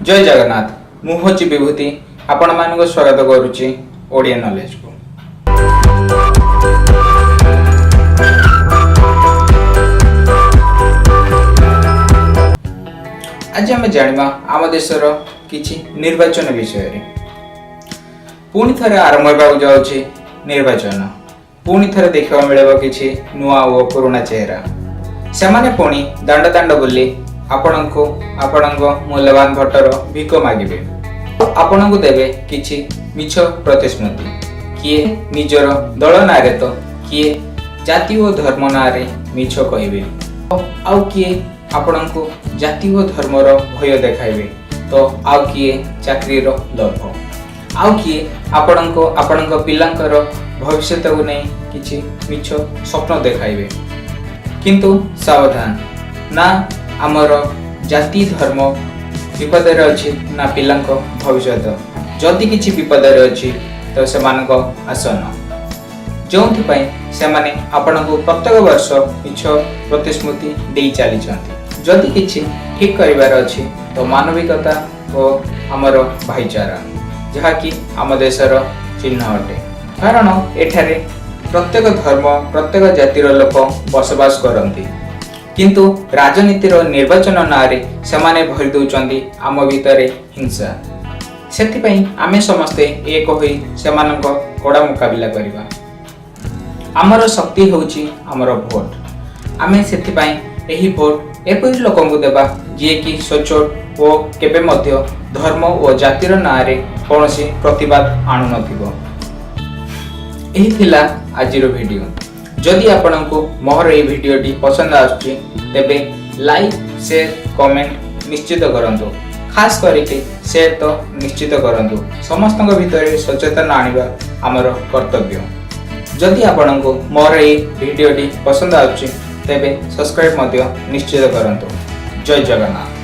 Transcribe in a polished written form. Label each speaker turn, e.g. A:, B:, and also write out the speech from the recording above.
A: ଜୟ ଜଗନ୍ନାଥ। ମୁଁ ହେଉଛି ବିଭୂତି, ଆପଣମାନଙ୍କୁ ସ୍ୱାଗତ କରୁଛି ଓଡ଼ିଆ ନଲେଜକୁ। ଆଜି ଆମେ ଜାଣିବା ଆମ ଦେଶର କିଛି ନିର୍ବାଚନ ବିଷୟରେ। ପୁଣି ଥରେ ଆରମ୍ଭ ହେବାକୁ ଯାଉଛି ନିର୍ବାଚନ। ପୁଣି ଥରେ ଦେଖିବାକୁ ମିଳିବ କିଛି ନୂଆ ଓ ପୁରୁଣା ଚେହେରା। ସେମାନେ ପୁଣି ଦାଣ୍ଡ ଦାଣ୍ଡ ବୁଲି ଆପଣଙ୍କୁ ଆପଣଙ୍କ ମୂଲ୍ୟବାନ ଭୋଟର ଭିକ ମାଗିବେ, ଆପଣଙ୍କୁ ଦେବେ କିଛି ମିଛ ପ୍ରତିଶ୍ରୁତି। କିଏ ନିଜର ଦଳ ନାଁରେ ତ କିଏ ଜାତି ଓ ଧର୍ମ ନାଁରେ ମିଛ କହିବେ, ଆଉ କିଏ ଆପଣଙ୍କୁ ଜାତି ଓ ଧର୍ମର ଭୟ ଦେଖାଇବେ ତ ଆଉ କିଏ ଚାକିରିର ଲୋଭ, ଆଉ କିଏ ଆପଣଙ୍କ ଆପଣଙ୍କ ପିଲାଙ୍କର ଭବିଷ୍ୟତକୁ ନେଇ କିଛି ମିଛ ସ୍ୱପ୍ନ ଦେଖାଇବେ। କିନ୍ତୁ ସାବଧାନ, ନା ଆମର ଜାତି ଧର୍ମ ବିପଦରେ ଅଛି ନା ପିଲାଙ୍କ ଭବିଷ୍ୟତ। ଯଦି କିଛି ବିପଦରେ ଅଛି ତ ସେମାନଙ୍କ ଆସନ, ଯେଉଁଥିପାଇଁ ସେମାନେ ଆପଣଙ୍କୁ ପ୍ରତ୍ୟେକ ବର୍ଷ ମିଛ ପ୍ରତିଶ୍ରୁତି ଦେଇ ଚାଲିଛନ୍ତି। ଯଦି କିଛି ଠିକ୍ କରିବାର ଅଛି ତ ମାନବିକତା ଓ ଆମର ଭାଇଚାରା, ଯାହାକି ଆମ ଦେଶର ଚିହ୍ନ ଅଟେ। କାରଣ ଏଠାରେ ପ୍ରତ୍ୟେକ ଧର୍ମ, ପ୍ରତ୍ୟେକ ଜାତିର ଲୋକ ବସବାସ କରନ୍ତି। କିନ୍ତୁ ରାଜନୀତିର ନିର୍ବାଚନ ନାଁରେ ସେମାନେ ଭରି ଦେଉଛନ୍ତି ଆମ ଭିତରେ ହିଂସା। ସେଥିପାଇଁ ଆମେ ସମସ୍ତେ ଏକ ହୋଇ ସେମାନଙ୍କ କଡ଼ା ମୁକାବିଲା କରିବା। ଆମର ଶକ୍ତି ହେଉଛି ଆମର ଭୋଟ। ଆମେ ସେଥିପାଇଁ ଏହି ଭୋଟ ଏପରି ଲୋକଙ୍କୁ ଦେବା ଯିଏକି ସଚ୍ଚୋଟ ଓ କେବେ ମଧ୍ୟ ଧର୍ମ ଓ ଜାତିର ନାଁରେ କୌଣସି ପ୍ରତିବାଦ ଆଣୁନଥିବ। ଏହି ଥିଲା ଆଜିର ଭିଡ଼ିଓ। ଯଦି ଆପଣଙ୍କୁ ମୋର ଏହି ଭିଡ଼ିଓଟି ପସନ୍ଦ ଆସୁଛି, ତେବେ ଲାଇକ୍, ସେୟାର, କମେଣ୍ଟ ନିଶ୍ଚିତ କରନ୍ତୁ। ଖାସ କରିକି ସେୟାର ତ ନିଶ୍ଚିତ କରନ୍ତୁ। ସମସ୍ତଙ୍କ ଭିତରେ ସଚେତନ ଆଣିବା ଆମର କର୍ତ୍ତବ୍ୟ। ଯଦି ଆପଣଙ୍କୁ ମୋର ଏହି ଭିଡ଼ିଓଟି ପସନ୍ଦ ଆସୁଛି, ତେବେ ସବସ୍କ୍ରାଇବ୍ ମଧ୍ୟ ନିଶ୍ଚିତ କରନ୍ତୁ। ଜୟ ଜଗନ୍ନାଥ।